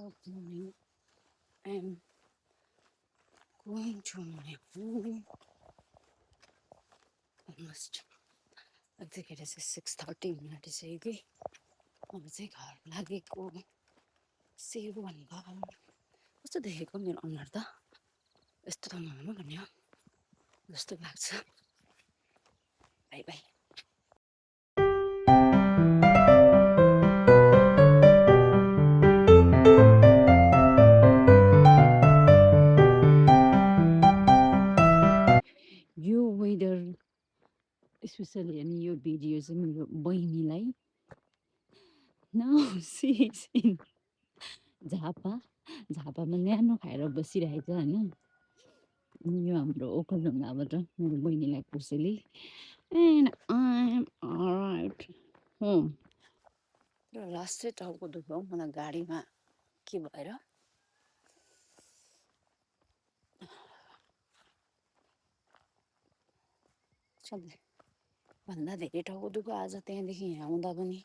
Good morning. I'm going to my home almost. अझैखेर चाहिँ 6:30 minute इसकेको अब चाहिँ घर लागेको सेवन घर कस्तो देखेको मेरो अनुहार त यस्तो त नहुनु भन्ने हो जस्तो लाग्छ बाई बाई यो वेदर स्पेसली अनि यो भिडियो चाहिँ मेरो बहिनीलाई नाउ सी इज इन झापामा न्यानो खाएर बसिरहेछ होइन यो हाम्रो ओखलढुङ्गाबाट मेरो बहिनीलाई कोसेली and I am alright home र लास्टै टाउको दुख्यो मलाई गाडीमा के भएर सधैँ भन्दा धेरै टाउको दुख्यो आज त्यहाँदेखि यहाँ आउँदा पनि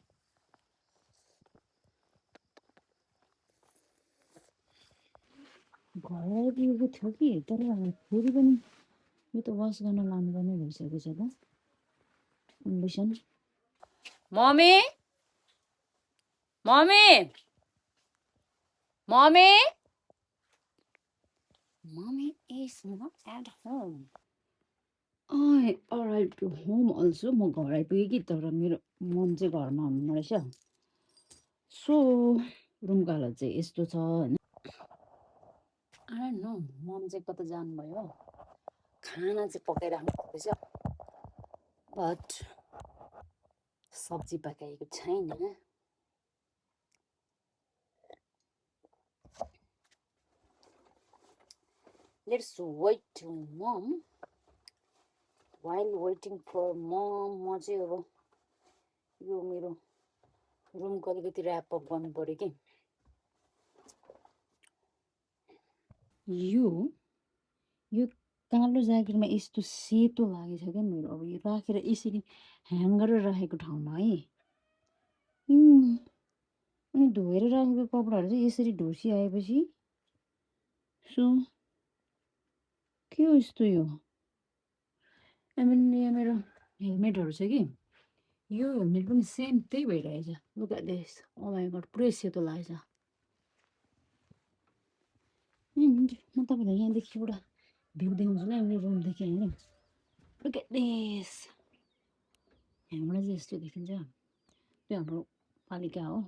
घर आइपुगेको थियो कि तर फेरि पनि यो त वास गर्न लानुपर्ने भइसकेको छ त condition mummy mummy mummy mummy is not at home I arrive to home also म घर आइपुगेँ कि तर मेरो मम चाहिँ घरमा हुनुहुन्न रहेछ सो रुमको हालत चाहिँ यस्तो छ होइन नो मम चाहिँ कता जानुभयो खाना चाहिँ पकाइराख्नु पर्दैछ बट सब्जी पकाएको छैन let's wait to mom while waiting for mom म चाहिँ अब यो मेरो रुमको अलिकति ऱ्यापअप गर्नु पऱ्यो कि यो कालो ज्याकेटमा यस्तो सेतो लागेछ क्या मेरो अब यो राखेर यसरी ह्याङ गरेर राखेको ठाउँमा है अनि धोएर राखेको कपडाहरू चाहिँ यसरी ढुसी आएपछि सो के हो यस्तो यो यहाँ मेरो हेलमेटहरू छ कि यो हेलमेट पनि सेम त्यही भइरहेछ look at this oh my God पुरै सेतो लागेछ म तपाईँलाई यहाँदेखि एउटा भ्यू देखाउँछु ल मेरो रुमदेखि होइन लुक एट दिस यहाँबाट चाहिँ यस्तो देखिन्छ त्यो हाम्रो पालिका हो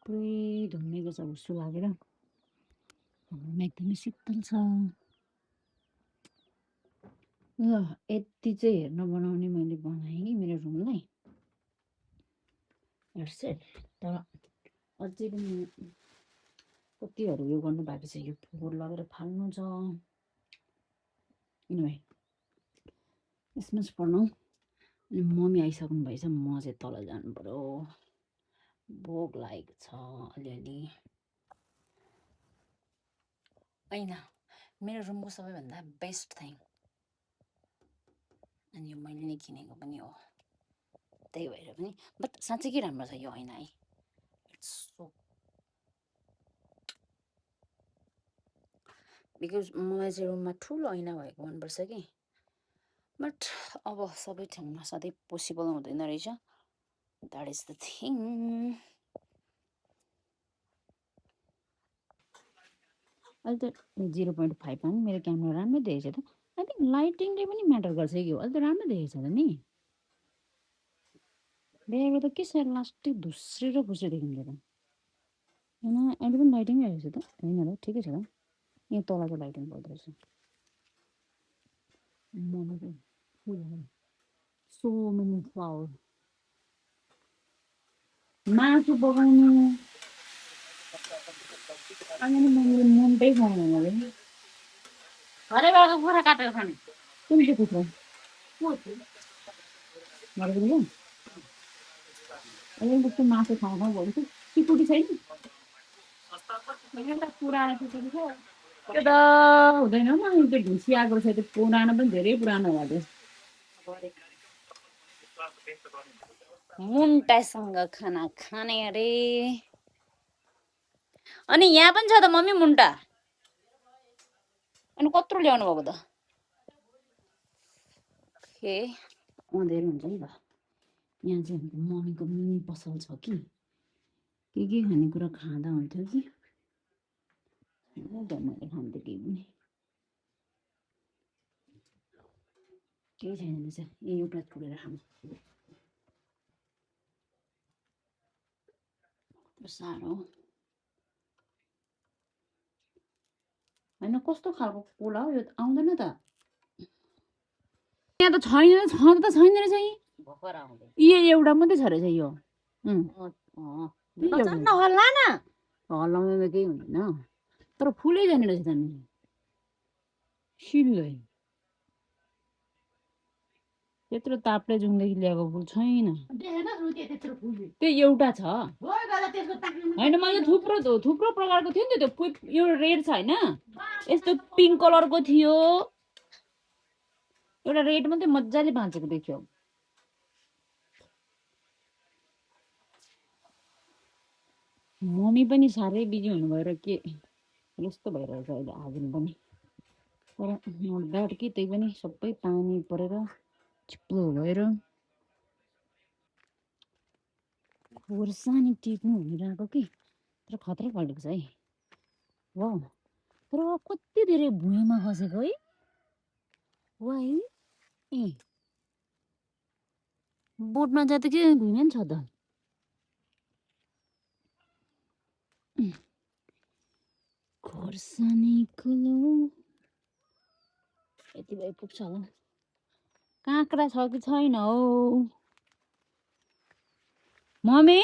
पुरै धुम्मेको छ जस्तो लागेर हाम्रोमा एकदमै शीतल छ ल यति चाहिँ हेर्न बनाउने मैले बनाएँ कि मेरो रुमलाई हेर्सेट तर अझै पनि कतिहरू यो गर्नु बाँकी छ यो फोहोर लगेर फाल्नु छ किनभने यसमा पढ्नु अनि मम्मी आइसक्नु भएछ म चाहिँ तल जानु पर्यो भोक लागेको छ अलिअलि होइन मेरो रुमको सबैभन्दा बेस्ट थिङ अनि यो मैले नै किनेको पनि हो त्यही भएर पनि बट साँच्चै राम्रो छ यो ऐना है इट्स सो बिकज मलाई चाहिँ रुममा ठुलो ऐना भएको मनपर्छ कि बट अब सबै ठाउँमा सधैँ पोसिबल हुँदैन रहेछ द्याट इज द थिङ अहिले त 0.5 पनि मेरो क्यामेरा राम्रो देखेछ त आई थिङ्क लाइटिङले पनि म्याटर गर्छ कि हो अहिले त राम्रो देखेछ त नि बिहाको त के साह्रो लास्टै धुस्रेर फुस्रे देखिन्छ त होइन अहिले पनि लाइटिङै रहेछ त होइन र ठिकै छ त यहाँ तलको लाइटिङ पर्दो रहेछ सो मेनी फ्लावर मासु पकाउनु अनि मैले मुन्टै खुवाउनु अरे घरैबाट कुखुरा काटेर खाने कुन चाहिँ कुखुरा घरको अहिले जस्तो मासु खाउँ खाउँ भएको थियो सिकुटी छैन पुरानो सिकुटी छ त्यो त हुँदैन म त्यो ढुसी आएको छ त्यो पुरानो पनि धेरै पुरानो भयो मुन्टासँग खाना खाने अरे अनि यहाँ पनि छ त मम्मी मुन्टा अनि कत्रो ल्याउनु भएको त ए अँधेर हुन्छ नि त यहाँ चाहिँ मम्मीको मिनी पसल छ कि के खानेकुरा खाँदा हुन्थ्यो कि मैले खान्थेँ केही पनि केही छैन रहेछ एउटा टुरेर खानु साह्रो होइन कस्तो खालको कोला हो यो आउँदैन त यहाँ त छैन छँदा त छैन रहेछ यी एउटा मात्रै छ रहेछ यो हल्लाउनु त केही हुँदैन तर फुलै छैन रहेछ त सिलै त्यत्रो ताप्ले जुङदेखि ल्याएको फुल छैन त्यो एउटा छ होइन मैले थुप्रो थुप्रो प्रकारको थियो नि त त्यो यो रेड छ होइन यस्तो पिङ्क कलरको थियो एउटा रेड मात्रै मजाले बाँचेको देख्यो मम्मी पनि साह्रै बिजी हुनुभएर के यस्तो भइरहेछ अहिले आज पनि तर नट ब्याड कि त्यही पनि सबै पानी परेर चिप्लो भएर खोर्सानी टिप्नु भनिरहेको कि तर खतरा पल्टेको छ है वा तर कति धेरै भुइँमा खसेको है वा है ए बोटमा जाँदा के भुइँमा नि छ त खोर्सानीको यति भए पुग्छ होला काँक्रा छ कि छैन हौ मम्मी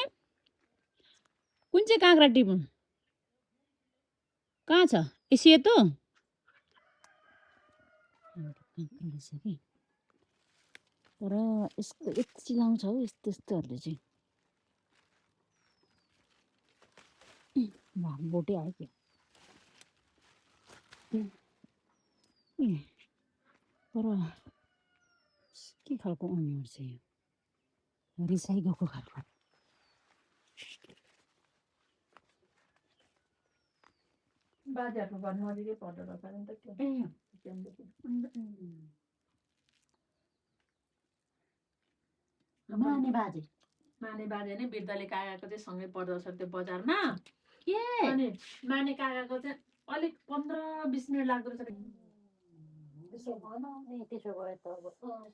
कुन चाहिँ काँक्रा टिप्नु कहाँ छ ए सेतो रहेछ कि तर यस्तो यति लाउँछ हौ यस्तो यस्तोहरूले चाहिँ बोटै आयो क्या तर के खालको अनुहार छ यो रिसाइगएको खालको बाजेहरूको घर नजिकै पर्दो रहेछ नि त त्यो माने बाजे माने बाजे नै बिर्दाले काकाको चाहिँ सँगै पर्दो रहेछ त्यो बजारमा के अनि माने काकाको चाहिँ अलिक 15-20 मिनट लाग्दो रहेछ त्यसो भए त अब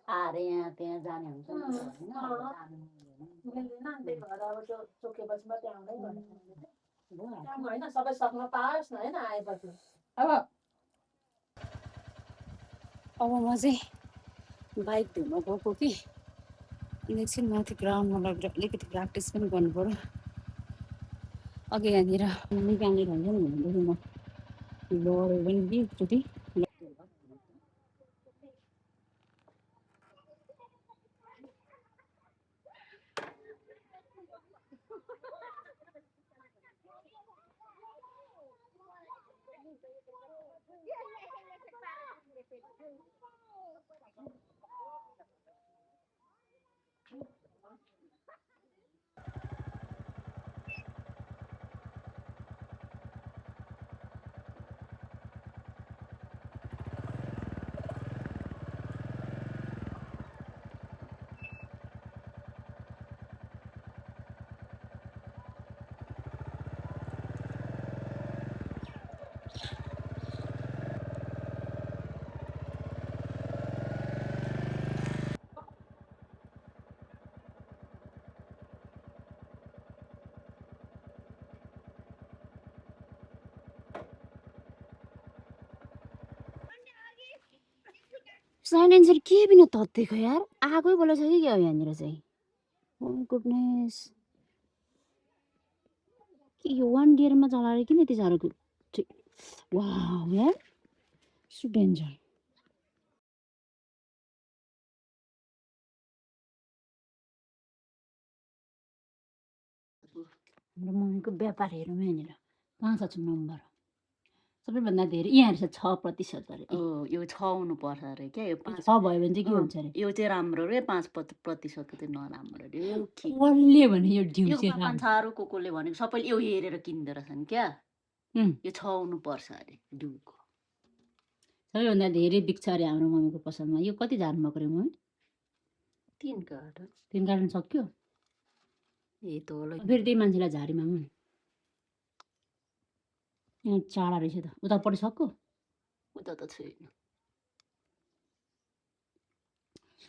आएर यहाँ त्यहाँ जाने हुन्छ नि त होइन मिल्दैन त्यही भएर अब त्यो चोकेपछि मात्रै आउँदै काम होइन सबै सक्न पाओस् न होइन आएपछि अब म चाहिँ बाइक धुन गएको कि एकछिन माथि ग्राउन्डमा लगेर अलिकति प्र्याक्टिस पनि गर्नु पऱ्यो अघि यहाँनिर निकाल्ने भन्छ नि भनेदेखि म लडेँ पनि कि एकचोटि साइलेन्सर के बिना तत्तिएको यार आगै बोलेछ कि क्या हो यहाँनिर चाहिँ ओ गुडनेस के यो 1 डियरमा चलाएर किन यति साह्रो वाउ यार सो डेन्जर हाम्रो मम्मीको व्यापार हेरौँ यहाँनिर कहाँ छ नम्बर सबैभन्दा धेरै यहाँ रहेछ 6% अरे यो 6 हुनुपर्छ अरे क्या यो 5 छ भयो भने चाहिँ के हुन्छ अरे यो चाहिँ राम्रो रे 5% चाहिँ नराम्रो रे कसले भने यो ड्यु यो चाहिँ राम्रो कान्छाहरू कोले भनेको सबैले यो हेरेर किन्दो रहेछन् क्या यो छाउनु पर्छ अरे डुको सबैभन्दा धेरै बिक्छ अरे हाम्रो मम्मीको पसलमा यो कति झार्नु भएको रे मम्मी 3 कार्टन 3 कार्टन सक्यो ए तल फेरि त्यही मान्छेलाई झारी माग्नु नि यहाँ चाडा रहेछ त उतापट्टि सक्यो उता त छैन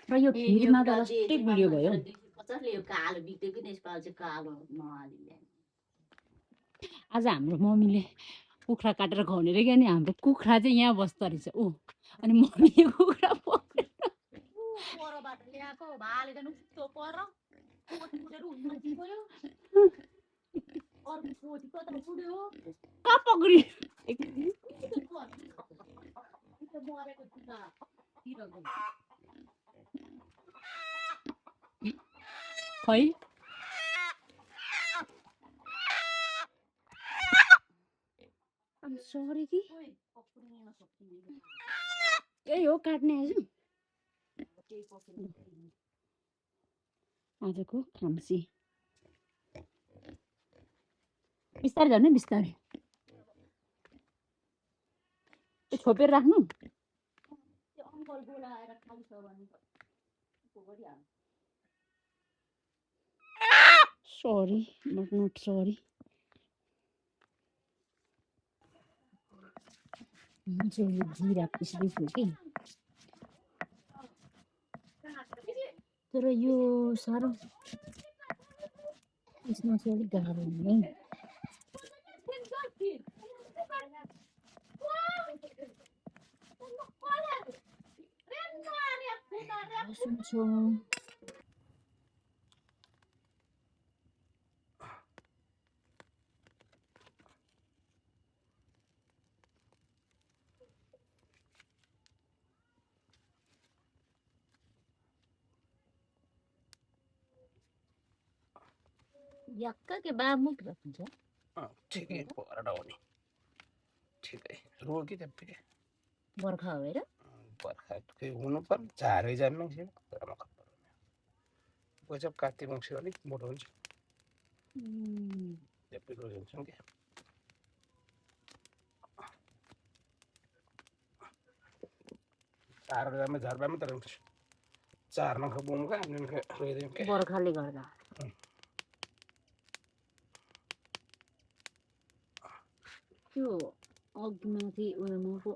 र यो खिरमा त लास्टै भिडियो भयो 50 ले यो कालो बिग्यो कि यसपालि चाहिँ कालो नहालिले आज हाम्रो मम्मीले कुखुरा काटेर खुवाउने रे क्या नि हाम्रो कुखुरा चाहिँ यहाँ बस्दो रहेछ ऊ अनि मम्मीले कुखुरा पक्रेर परबाट ल्याएको भालेको नुस्तो पर पोटी फुटेर उड्नु गयो अर्को पोटी कता उड्यो कहाँ पक्रि मरेको जुत्ता तिरको खै सरी कि यही हो काट्ने आजको खाम्सी बिस्तारै जानु बिस्तारै छोपेर राख्नु त्यो अङ्कल बोलाएर खान्छ भने गरिहाल्नु सरी बट नट सरी म चाहिँ यो जिरा पिस्दैछु कि तर यो साह्रो यसमा चाहिँ अलिक गाह्रो हुने लसुन छ यक्का के बामुख हुन्छ ठिकै पर आउने ठिकै रोकी त फेरि बर्खा भएर बर्खा केही हुनु पर्ने झारै जान्नु गजब कार्तिक मङ्सिर अलिक मोटो हुन्छ पिरो हुन्छौँ क्या झारमा झारबामै तर चारमा बोम कहाँ बर्खाले गर्दा त्यो अघि माथि उयोमा पो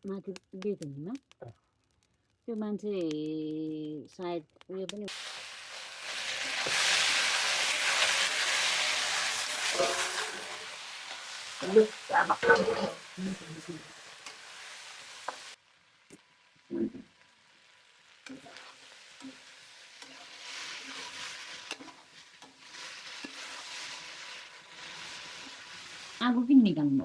माथि बेतनीमा त्यो मान्छे सायद उयो पनि आगो किन निकाल्नु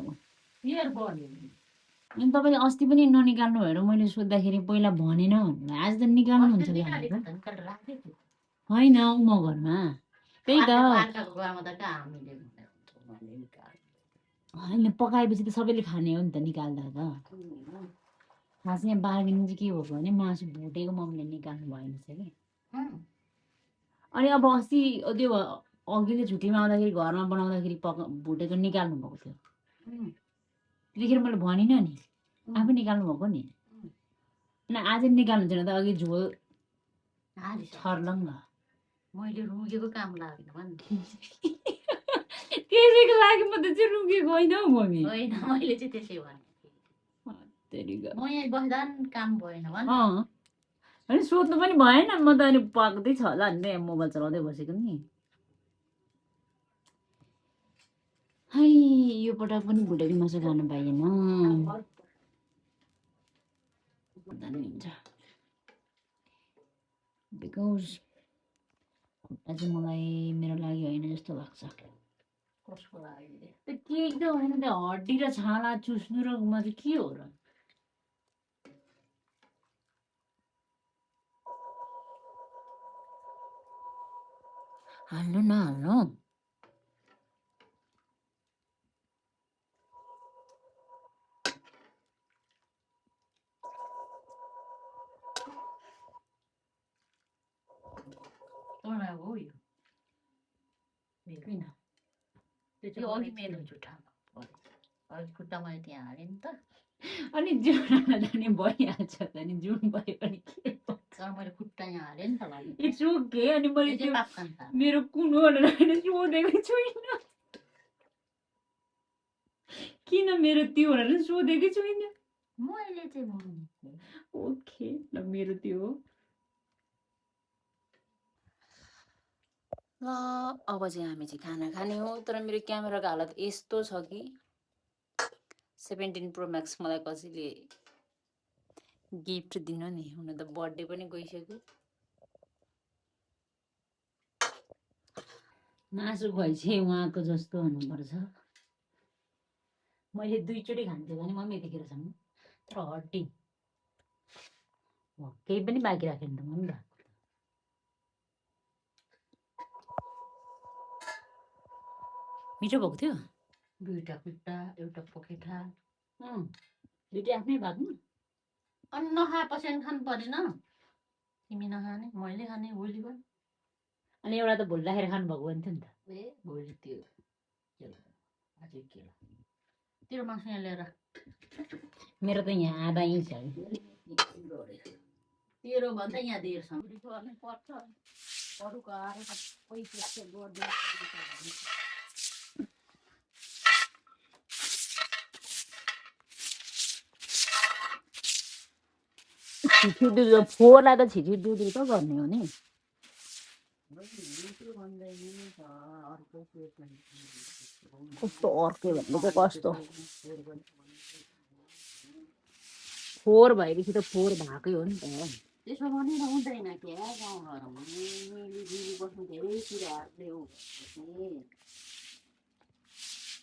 भएको अनि तपाईँले अस्ति पनि ननिकाल्नु भएर मैले सोद्धाखेरि पहिला भनेन भन्नु आज त निकाल्नुहुन्छ होइन उमा घरमा त्यही त होइन पकाएपछि त सबैले खाने हो नि त निकाल्दा त खास यहाँ बार्गेनिङ चाहिँ के हो भने मासु भुटेको मम्मीले निकाल्नु भएन छ कि अनि अब अस्ति त्यो अघिल्लो छुट्टीमा आउँदाखेरि घरमा बनाउँदाखेरि भुटेको निकाल्नु भएको थियो त्यतिखेर मैले भनिनँ नि आफै निकाल्नु भएको नि अनि आज निकाल्नु छैन त अघि झोल छर्लङ्ग मैले रुगेको काम लागेन त्यसैको लागि म त चाहिँ रुकेको होइन हौ मम्मी होइन मैले चाहिँ त्यसै भने म यहाँ बस्दा काम भएन अनि सोध्नु पनि भएन म त अनि पाक्दैछ होला नि त मोबाइल चलाउँदै बसेको नि है यो पटक पनि भुटेको मासु खानु पाइएन हुन्छ बिकज खुट्टा चाहिँ मलाई मेरो लागि होइन जस्तो लाग्छ कसको लागि त्यो केक त होइन त्यो हड्डी र छाला चुस्नु र म चाहिँ के हो र हाल्नु नहाल्नु हो यो किन त्यो अघि मेरो जुठामा पऱ्यो अघि खुट्टा मैले त्यहाँ हालेँ नि त अनि जुन हाल्दा नि भइहाल्छ त नि जुन भयो भने के तर मैले खुट्टा यहाँ हालेँ नि त लागि इट्स ओके अनि मैले त्यो त्यो चाहिँ पाक्छन् त मेरो कुन भनेर होइन सोधेको छुइनँ किन मेरो त्यो भनेर सोधेकै छुइनँ मैले चाहिँ भनेको ओके ल मेरो त्यो हो ल अब चाहिँ हामी चाहिँ खाना खाने हो तर मेरो क्यामेराको हालत यस्तो छ कि 17 प्रो म्याक्स मलाई कसैले गिफ्ट दिनु नि हुन त बर्थडे पनि गइसक्यो मासु खुवाइ चाहिँ उहाँको जस्तो हुनुपर्छ मैले 2 चोटि खान्थेँ भने मम्मी यतिखेरसम्म तर हड्डी केही पनि बाँकी राखेन त मम्मी भएको मिठो भएको थियो दुईवटा खुट्टा एउटा पखेटा दुइटै आफ्नै भएको अनि नखाएपछि अनि खानु परेन तिमी नखाने मैले खाने भोलि पनि अनि एउटा त भोलि राखेर खानुभएको पनि थियो नि त ए भोलि त्यो अझै के तेरो मासु यहाँ ल्याएर मेरो त यहाँ आधा यहीँ छ तेरो भन्दा यहाँ धेरसम्म गर्नै पर्छ अरूको आएर सबै त्यस्तो गरिदिनु छिटो दुध फोहोरलाई त छिटो दुध त गर्ने हो नि कस्तो अर्कै भन्नु चाहिँ कस्तो फोहोर भएपछि त फोहोर भएकै हो नि त त्यसो भनेर हुँदैन क्या गाउँघरमा मिलिजुली बस्नु धेरै कुराहरूले हो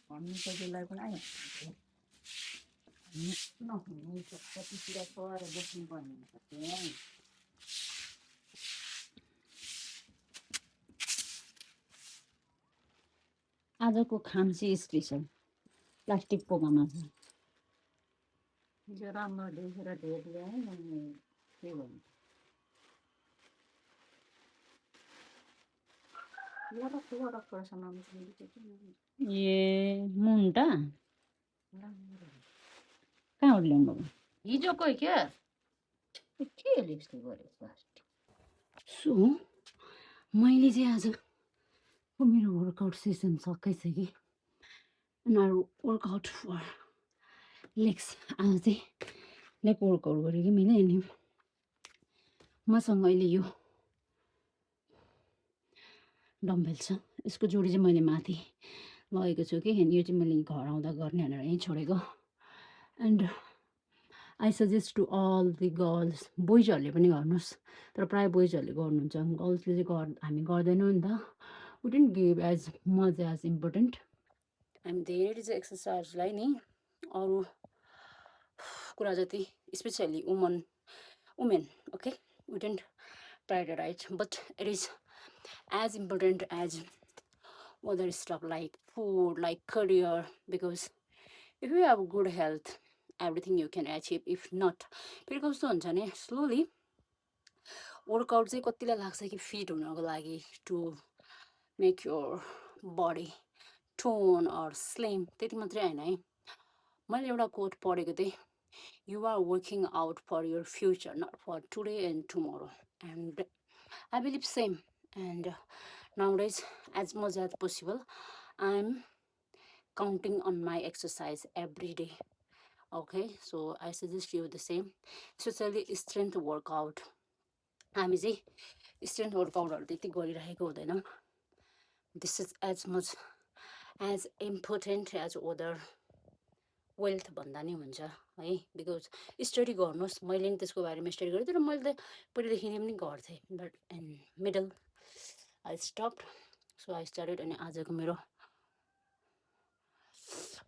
भन्नु त त्यसलाई पनि आयो नहुने कतितिर सर बस्नुपर्ने हुन्छ त्यहाँ आजको खाम चाहिँ स्पेसल प्लास्टिक पोकामा छ हिजो राम्रो देखेर ढेर ल्याएँ मैले के भन्नु ए मुन्टा कहाँबाट ल्याउनु भयो हिजोकै क्या के यस्तो गरेँ प्लास्टिक सो मैले चाहिँ आज मेरो वर्कआउट सेसन सकिसकेँ वर्कआउट फर लेग्स आज चाहिँ लेग वर्कआउट गरेँ कि मैले अनि मसँग अहिले यो डम्बेल छ यसको जोडी चाहिँ मैले माथि लगेको छु कि अनि यो चाहिँ मैले घर आउँदा गर्ने भनेर यहीँ छोडेको and I suggest to all the girls बोइजहरूले पनि गर्नुहोस् तर प्रायः बोइजहरूले गर्नुहुन्छ गर्ल्सले चाहिँ हामी गर्दैनौँ नि त wouldn't give as much as important हामी धेरै चाहिँ एक्सर्साइजलाई नि अरू कुरा जति specially women okay wouldn't prioritize but it is as important as other stuff like food, like career, because if you have good health, everything you can achieve. If not, फेरि कस्तो हुन्छ नि स्लोली वर्कआउट चाहिँ कतिलाई लाग्छ कि fit हुनको लागि to make your body tone or slim त्यति मात्रै होइन है मैले एउटा कोट पढेको थिएँ you are working out for your future not for today and tomorrow and I believe same and nowadays as much as possible I'm counting on my exercise every day okay so I suggest you the same especially strength workout हामी चाहिँ strength workoutहरु त्यति गरिरहेको हुँदैन this is as much as important as other wealth भन्दा नि हुन्छ है because study गर्नुहोस् मैले नि त्यसको बारेमा स्टडी गरेँ तर मैले त पहिलेदेखि पनि गर्थेँ but in middle I stopped so I started and आजको मेरो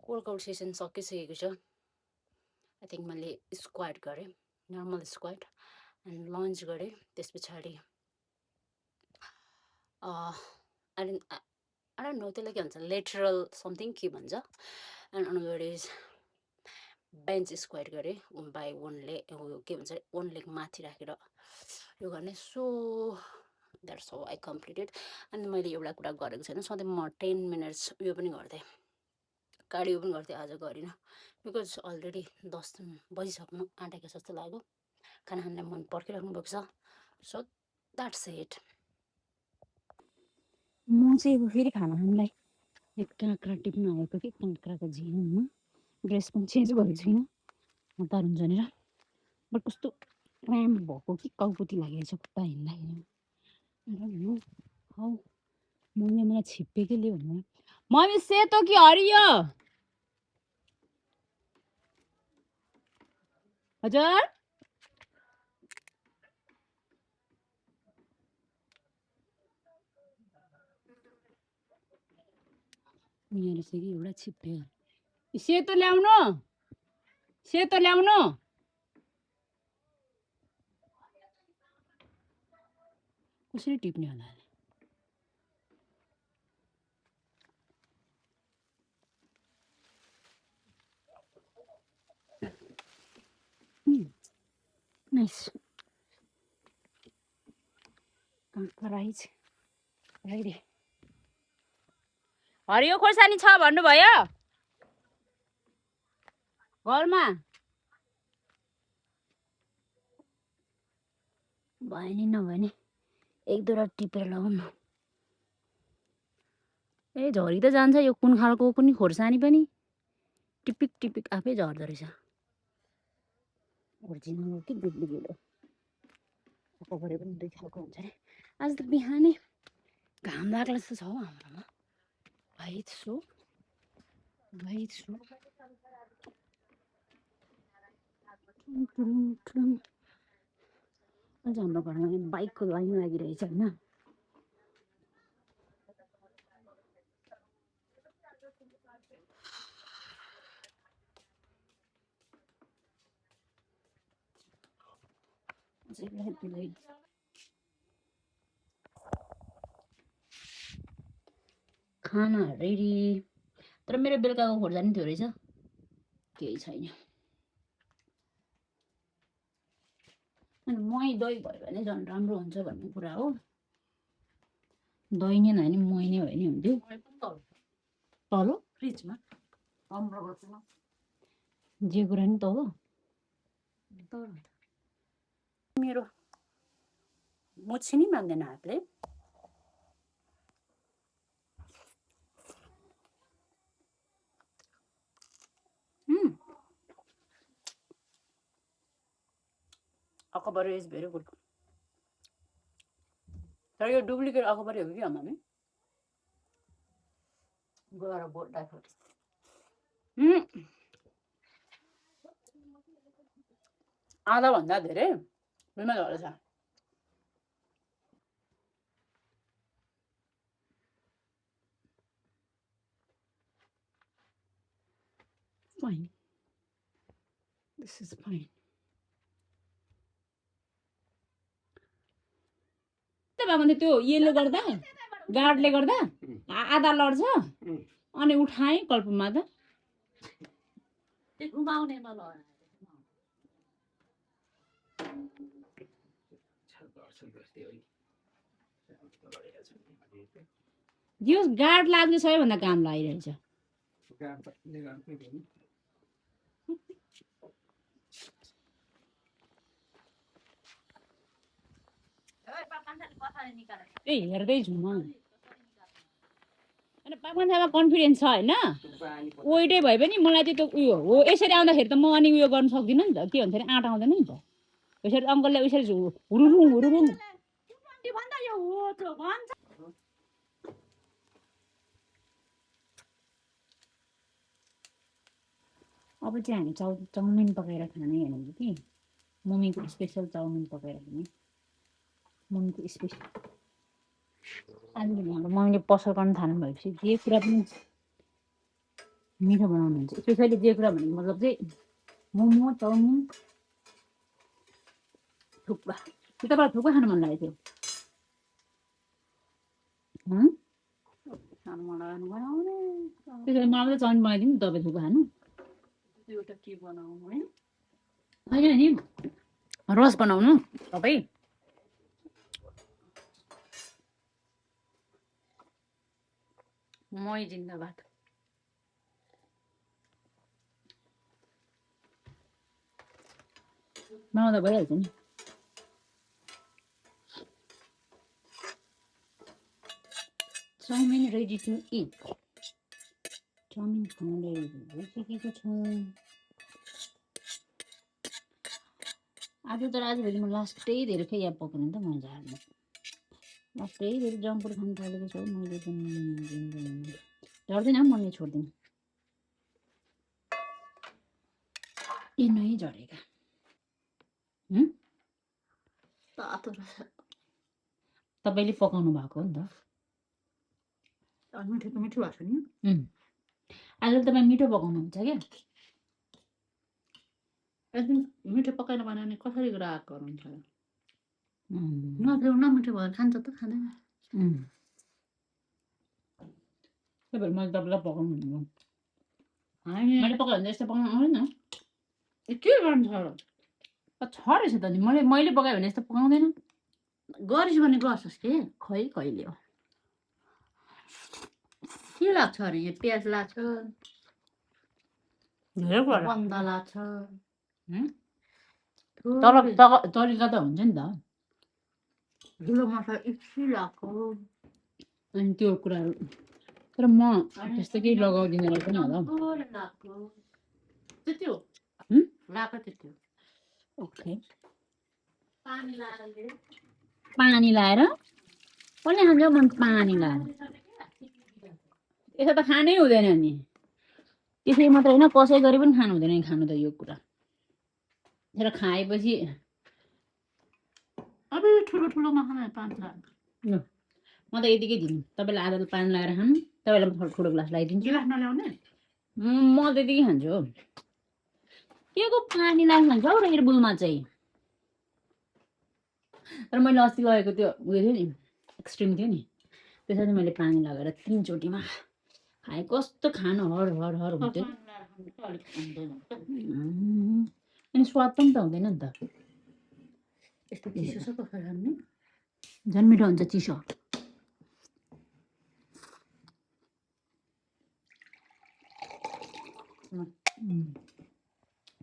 वर्कआउट सेसन सकिसकेको छ आई थिङ्क मैले स्क्वाट गरेँ नर्मल स्क्वाट एन्ड लन्च गरेँ त्यस पछाडि आई डोन्ट नो त्यसलाई के भन्छ लेटरल समथिङ के भन्छ and another is bench squat गरेँ बाई वन लेग के भन्छ वन लेग माथि राखेर यो गर्ने so that's how I completed. अनि मैले एउटा कुरा गरेको छैन, सधैँ म 10 मिनट्स उयो पनि गर्थेँ, कार्डियो पनि गर्थेँ, आज गरिनँ बिकज अलरेडी 10 बजिसक्नु आँटेको जस्तो लाग्यो, खाना खानलाई मन पर्खिराख्नु भएको छ। So that's it. म चाहिँ अब फेरि खाना खानलाई एक काँक्रा टिप्न आएको कि काँक्राको झिलमा, ड्रेस पनि चेन्ज गरेको छुइनँ म तरुण जनेर, बट कस्तो क्राम्प भएको कि टाउकोटी लागेको छ खुट्टा हिँड्दाखेरि। हौ मम्मीले मलाई छिप्पेकै लियो भने मम्मी सेतो कि हरियो? हजुर यहाँ रहेछ कि एउटा छिप्पे। सेतो ल्याउनु, सेतो ल्याउनु। कसरी टिप्ने होला? नाइस काँक्रा राइस रेडी। हरियो खोर्सानी छ भन्नुभयो घरमा? भयो नि, नभए नि एक दुईवटा टिपेर लगाउनु। ए झरी त जान्छ यो कुन खालको कुनै खोर्सानी पनि, टिपिक टिपिक आफै झर्दो रहेछ। ओरिजिनल हो कि डुप्लिकेट हो? कभरे पनि दुई खालको हुन्छ अरे। आज त बिहानै घाम लाग्ला जस्तो छ हौ हाम्रोमा। भाइ छु आज हाम्रो घरमा बाइकको लाइन लागिरहेछ होइन। खाना रेडी, तर मेरो बेलुकाको खोर्सानी थियो रहेछ, केही छैन। अनि मही दही भयो भने झन् राम्रो हुन्छ भन्ने कुरा हो। दही नै नभए नि मही नै भयो नि हुन्थ्यो। तल फ्रिजमा राम्रो गर्छ जे कुरा नि तल मेरो मोछि नि माग्दैन हातले। Akbar is very good. तर यो डुप्लिकेट अकबर हो कि हामी गएर बोल्दाखेरि आधाभन्दा धेरै बिमार भएछ। Fine. This is fine. त्यो यसले गर्दा गार्डले गर्दा आधा लड्छ अनि उठाएँ कल्पमा त घुमाउनेमा लगाएर दियोस् गार्ड लाग्ने सबैभन्दा काम लागिरहेछ। ए हेर्दै छु म अनि पापनसामा कन्फिडेन्स छ होइन, वेटै भए पनि मलाई चाहिँ त्यो उयो हो। यसरी आउँदाखेरि त म अनि उयो गर्न सक्दिनँ नि त, के भन्छ अरे आँट आउँदैन नि त। यसरी अङ्कलले यसरी हुरुरुङ हुरुरुङ अब चाहिँ हामी चाउमिन पकाएर खाने भनेको कि मम्मीको स्पेसल चाउमिन पकाएर खाने। मम्मीको स्पेसल आजभोलि हाम्रो मम्मीले पसल गर्न थाल्नु भएपछि जे कुरा पनि मिठो बनाउनुहुन्छ। स्पेसली जे कुरा भनेको मतलब चाहिँ मोमो चाउमिन थुक्पा। त्यो तपाईँलाई थुक्पा खानु मन लागेको थियो? खानु मन लाग्यो बनाउने। त्यसरी मलाई चाहिँ चाउमिन बनाइदिनु नि तपाईँ थुक्पा खानु। एउटा के बनाउनु है? होइन नि रस बनाउनु तपाईँ। मही जिन्दाबाद बनाउँदा भइहाल्छ नि chow mein ready to eat chow mein खानु भइसकेको छ आज तर आजभोलि म लास्टै धेरै खै पकाउनु नि त मजा हाल्नु लास्टै धेरै जङ्क फुड खानु थालेको छु मैले पनि झर्दैन मर्ने छोड्दिनँ नै झरेका तातो रहेछ तपाईँले पकाउनु भएको हो नि त मिठो मिठो भएको छ नि आज तपाईँ मिठो पकाउनुहुन्छ क्या एकदम मिठो पकाएर बनाउने कसरी ग्राहक हुन्छ नमिठो नमिठो भएर खान्छ त खाँदैन त्यही भएर मैले तपाईँलाई पकाउनु भन्नु होइन मैले पकायो भने यस्तो पकाउनु आउँदैन के गर्नु छ रहेछ त नि मैले पकायो भने यस्तो पकाउँदैन गरिस् भने गर्छस् के खै कहिले हो के लाग्छ अरे यहाँ प्याज लाग्छ धेरै कुरा बन्द लाग्छ तर तरिका त हुन्छ नि त धुलो मसला इच्छी लाग्छ अनि त्यो कुराहरू तर म त्यस्तो केही लगाउँदिनँ रहेछ नि होला त्यति हो लाग्छ त्यति हो ओके पानी लाएर पानी लाएर कसले खान्छ मन पानी लाएर यसो त खानै हुँदैन नि त्यसै मात्रै होइन कसै गरी पनि खानु हुँदैन खानु त यो कुरा तर खाएपछि अब ठुलो ठुलोमा खाना पानी लाएर म त यतिकै दिनु तपाईँलाई आधा पानी लगाएर खानु तपाईँलाई ठुलो ग्लास लगाइदिन्छु गिलास नल्याउने म त यतिकै खान्छु हो के को पानी लगाएर खान्छ हौ रेडबुलमा चाहिँ तर मैले अस्ति लगेको त्यो उयो थियो नि एक्सट्रिम थियो नि त्यसमा चाहिँ मैले पानी लगाएर 3 चोटिमा खाएँ कस्तो खानु हर हर हर हुन्थ्यो अनि स्वाद पनि त हुँदैन नि त यस्तो चिसो छ कसरी खाने झन् मिठो हुन्छ चिसो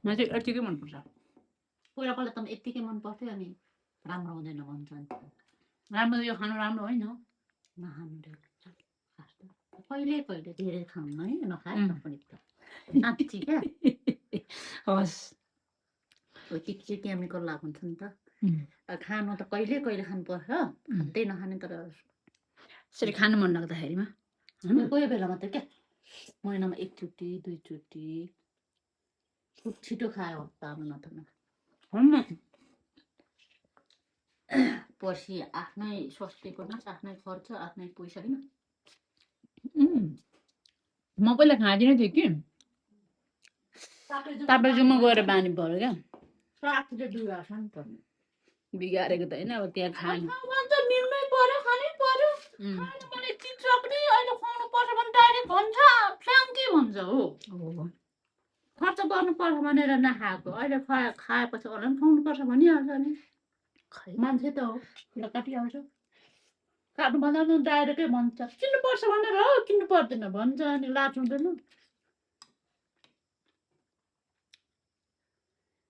मलाई चाहिँ यतिकै मनपर्छ पहिला पहिला त यत्तिकै मन पर्थ्यो अनि राम्रो हुँदैन भन्छ नि राम्रो यो खानु राम्रो होइन नखानु कहिले कहिले धेरै खानु है नखाए पनि त साँच्ची क्या हस् के केमिकल लाग्छ हुन्छ नि त खानु त कहिले कहिले खानुपर्छ खाँदै नखाने तर यसरी खानु मन लाग्दाखेरिमा कोही बेला मात्रै क्या महिनामा 1 चोटि 2 चोटि छिटो खायो हप्तामा नत्र पर्सि आफ्नै स्वास्थ्यको नाश आफ्नै खर्च आफ्नै पैसा होइन म पहिला खाँदिनँ थियो कि ताप्लेजुङमा गएर बानी पऱ्यो क्या साथीले बिगार्छ नि त बिगारेको त होइन अब त्यहाँ खानु मिल्नै पर्यो खानै पर्यो मैले चिज सक्ने अहिले खुवाउनु पर्छ भने डाइरेक्ट भन्छ फ्याङ्की भन्छ हो खर्च गर्नुपर्छ भनेर नखाएको अहिले खाएपछि अरूलाई पनि खुवाउनुपर्छ भनिहाल्छ नि मान्छे त हो काटिहाल्छ काट्नुभन्दा पनि डाइरेक्टै भन्छ किन्नुपर्छ भनेर हो किन्नु पर्दैन भन्छ अनि लाज हुँदैन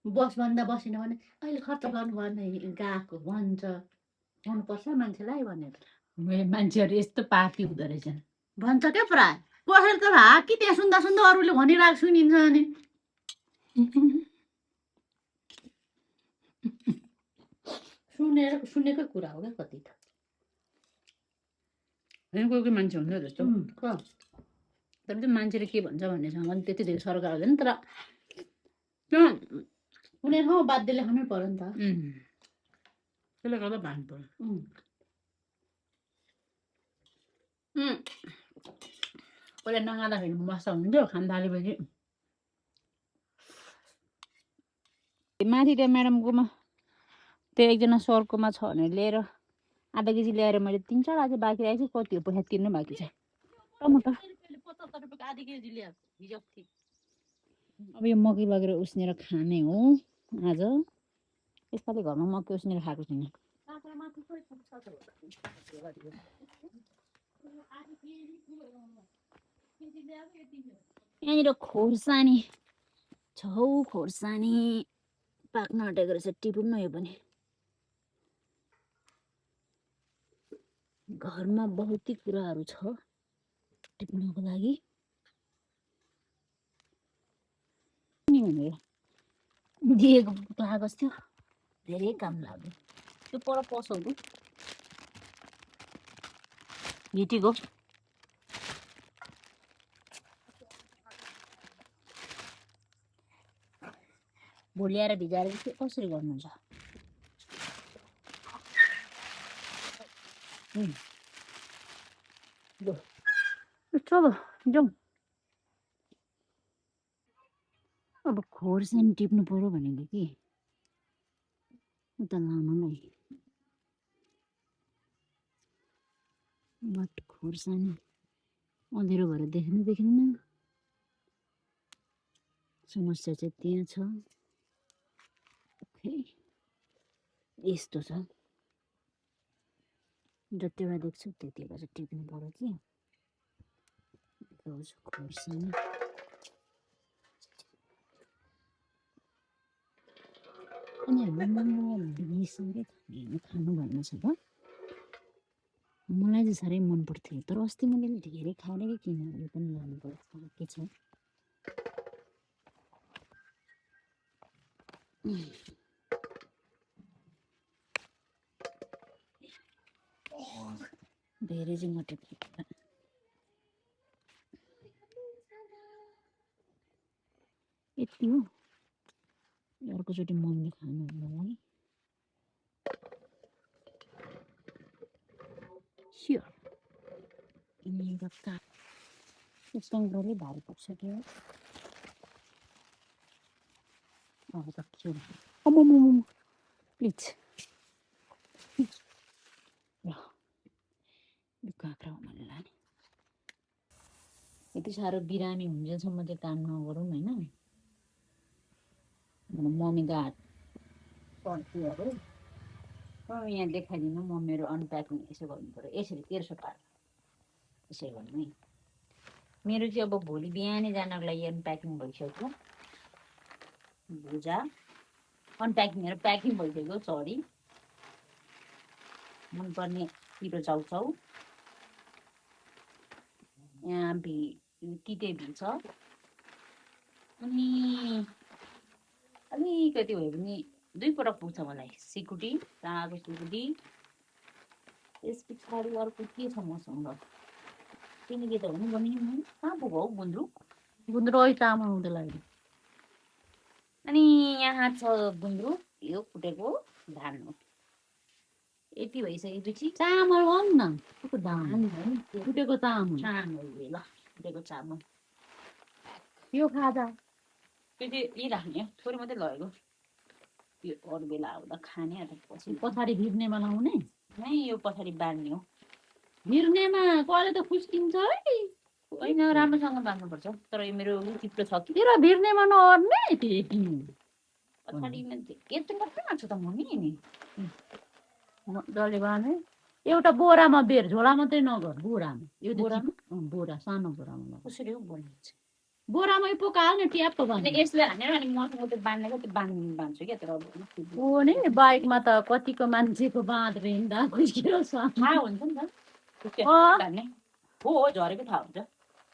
बस भन्दा बसेन भने अहिले खर्च गर्नु भने गएको भन्छ खुवाउनुपर्छ मान्छेलाई भनेर मान्छेहरू यस्तो पापी हुँदो रहेछन् भन्छ क्या प्राय कसैले त कि त्यहाँ सुन्दा सुन्दा अरूले भनिरहेको सुनिन्छ अनि सुनेकै कुरा हो क्या कति त होइन कोही कोही मान्छे हुन्छ जस्तो तर त्यो मान्छेले के भन्छ भन्नेसँग पनि त्यति धेरै सरकार हुँदैन तर त्यो कुनै ठाउँ बाध्यले खानै पर्यो नि त त्यसले गर्दा भानु पर्यो पहिला नखाँदाखेरि मस्त हुन्थ्यो खान थालेपछि माथि त्यहाँ म्याडमकोमा त्यो एकजना सरकोमा छ भने लिएर आधा केजी ल्याएर मैले 3-4 आज बाँकी राखेको छु कति हो पैसा तिर्नु बाँकी छ टमाटर 75 रुपियाँको आधी केजी ल्याएको हिजो अब यो मकै लगेर उसिनेर खाने हो आज यसपालि घरमा मकै उसिनेर खाएको छैन यहाँनिर खोर्सानी छौ खोर्सानी पाक्न आँटेको रहेछ टिपुन् न यो पनि घरमा बहुतै कुराहरू छ टिप्नको लागि नि भनेर दिएको कागज थियो धेरै काम लाग्यो त्यो पर पसलको भेटेको भोलि आएर भिजाएर चाहिँ कसरी गर्नुहुन्छ चलो जाउँ अब खोर्सानी टिप्नु पर्यो भनेको कि उता लाउनुलाई बट खोर्सानी अँधेरो भएर देखिँदैन समस्या चाहिँ त्यहाँ छ ओके यस्तो छ जतिवटा देख्छु त्यतिवटा चाहिँ टिप्नु पर्यो कि खोर्सानी अनि हामीले खानु भन्नु छ त मलाई चाहिँ साह्रै मन पर्थ्यो तर अस्ति मैले धेरै खाएर कि किन यो पनि लानु पर्छ के छ धेरै चाहिँ मटेको यति हो अर्कोचोटि मम्मीले खानु मलाई स्योर सङ्ग्रहले भारी पुगिसक्यो अब त के प्लिज ल काँक्रा हो मैले लाने यति साह्रो बिरामी हुन्जेलसम्म चाहिँ काम नगरौँ होइन मम्मीको हात पर्खिहरू यहाँ देखाइदिनु म मेरो अनप्याकिङ यसो गर्नु पऱ्यो यसरी तेर्सो पार यसरी गर्नु है मेरो चाहिँ अब भोलि बिहानै जानको लागि अनप्याकिङ भइसक्यो भुजा अनप्याकिङ र प्याकिङ भइसक्यो सरी मनपर्ने पिरो चाउचाउ यहाँ तिते भी छ अनि अलिकति भयो भने 2 पटक पुग्छ मलाई सिकुटी ताको सिकुटी त्यस पछाडि अर्को के छ मसँग किनकि त हुनु पनि कहाँ पुग्यो हौ गुन्द्रुक अहिले चामल हुँदै लाग्यो अनि यहाँ छ गुन्द्रुक यो फुटेको धान हो यति भइसकेपछि चामल हो न धान फुटेको चामल ल फुटेको चामल यो खाजा त्यो चाहिँ यी राख्ने थोरै मात्रै लगेको यो अरू बेला आउँदा खाने पछि पछाडि भिर्नेमा लाउने नै यो पछाडि बाँध्ने हो भिर्नेमा कहिले त खुस्किन्छ है होइन राम्रोसँग बाँध्नुपर्छ तर यो मेरो चिप्लो छ कि तेरो भिर्नेमा नअर्ने पछाडि यति मात्रै माग्छु त मम्मी नि डल्ले बाँध्ने एउटा बोरामा बेर झोला मात्रै नगर बोरामा यो बोरा सानो बोरामा कसरी हो बोल्नु बोरामै पोकाल्ने ट्याप्प बाँध्ने यसले हानेर अनि मसँग त्यो बाँध्नेको त्यो बाँध्छु क्या तर हो नि बाइकमा त कतिको मान्छेको बाँधेर हिँड्दा खुस्किरो थाहा हुन्छ नि त हान्ने हो झरेको थाहा हुन्छ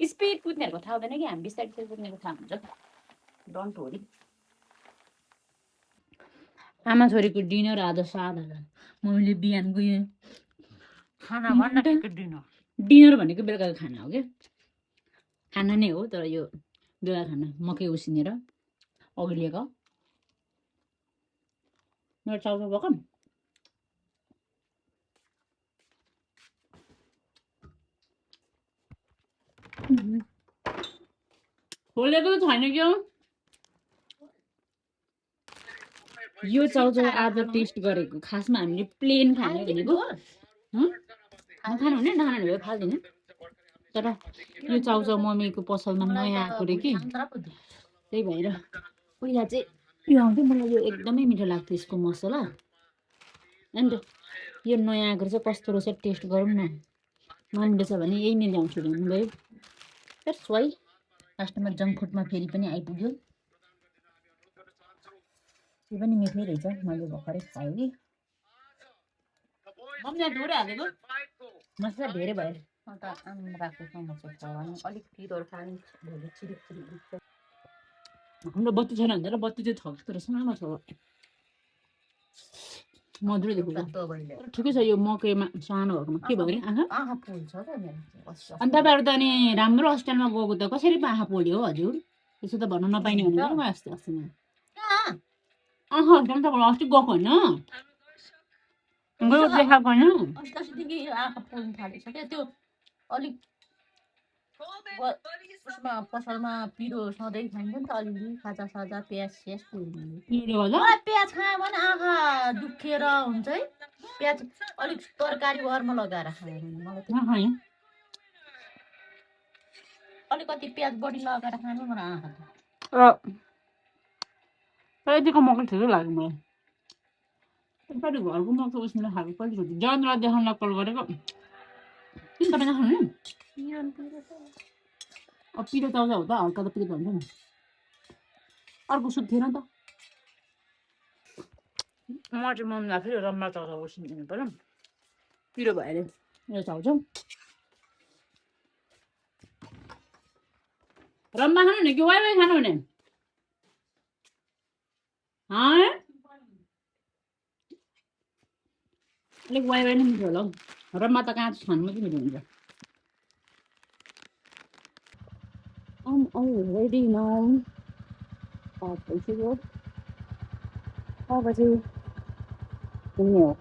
स्पिड कुद्नेहरूको थाहा हुँदैन कि हामी बिस्तारै कुद्नेको थाहा हुन्छ डन्ट वरी आमा छोरीको डिनर आज सादा मैले बिहान गएँ खाना भन्दाखेरि डिनर भनेको बेलुकाको खाना हो क्या खाना नै हो तर यो बेला खाना मकै उसिनेर अग्लिएको मेरो चाउचाउ पकाऊँ खोलेको त छैन क्या यो चाउचाउ आज टेस्ट गरेको खासमा हामीले प्लेन खाने भनेको खानु हुने नखानु भयो फाल्दिनँ तर यो चाउचाउ मम्मीको पसलमा नयाँ आएको रे कि त्यही भएर पहिला चाहिँ यो आउँथ्यो मलाई यो एकदमै मिठो लाग्थ्यो यसको मसला एन्ड यो नयाँ आएको चाहिँ कस्तो रहेछ टेस्ट गरौँ न मनले छ भने यही नै ल्याउँछु भन्नुभयो द्याट्स वाइ लास्टमा जङ्क फुडमा फेरि पनि आइपुग्यो त्यो पनि मिठै रहेछ मैले भर्खरै खाएँ कि मम्मीले धुरै हालेको मसला धेरै भयो अन्त आमा राखेको समोसा छ भने अलिक पिरोहरू खाने भोलि छिरिक छिरिक दुख्छ हाम्रो बत्ती छैन भनेर बत्ती चाहिँ छ जस्तो रहेछ न छ मधुरै देखेको तपाईँले तर ठिकै छ यो मकैमा सानो भएकोमा के भयो अरे आँखा आँखा पोल्छ त मेरो अनि तपाईँहरू त अनि राम्रो हस्पिटलमा गएको त कसरी पो आँखा पोल्यो हो हजुर त्यसो त भन्न नपाइने भनेको म अस्ति अस्तिमा कहाँ हस्पिटल तपाईँ अस्ति गएको होइन गयो देखाएको होइन अस्तिदेखि आँखा पोल्नु थालेछ क्या त्यो अलिक उसमा पसलमा पिरो सधैँ खाइन्छ नि त अलिअलि खाजा साजा प्याज स्याज पिरोले गर्दा मलाई प्याज खायो भने आँखा दुखेर हुन्छ है प्याज अलिक तरकारी घरमा लगाएर खायो भने मलाई त्यो नखाएँ अलिकति प्याज बढी लगाएर खानु मलाई आँखा तर यतिको मकै ठिकै लाग्यो मलाई यसपालि घरको मकै उसिनेर खाएको कतिचोटि जनलाई देखाउनलाई कल गरेको किन तपाईँ नखानु अब पिरो चाउचा हो त हल्का त पिरो त हुन्छ नि अर्को सुप थिएन त म चाहिँ मम्मीलाई फेरि रम्बा चाउचा उसिनिदिनु पऱ्यो पिरो भयो अरे यो चाउचाउ रम्बा खानु नि कि वाइ वाइ खानु भने अलिक वाइ वाइ नै मिठो होला हौ रम्बा त काँचो खानु मात्रै मिठो हुन्छ I'm already now. Apa sih? Apa sih? Ini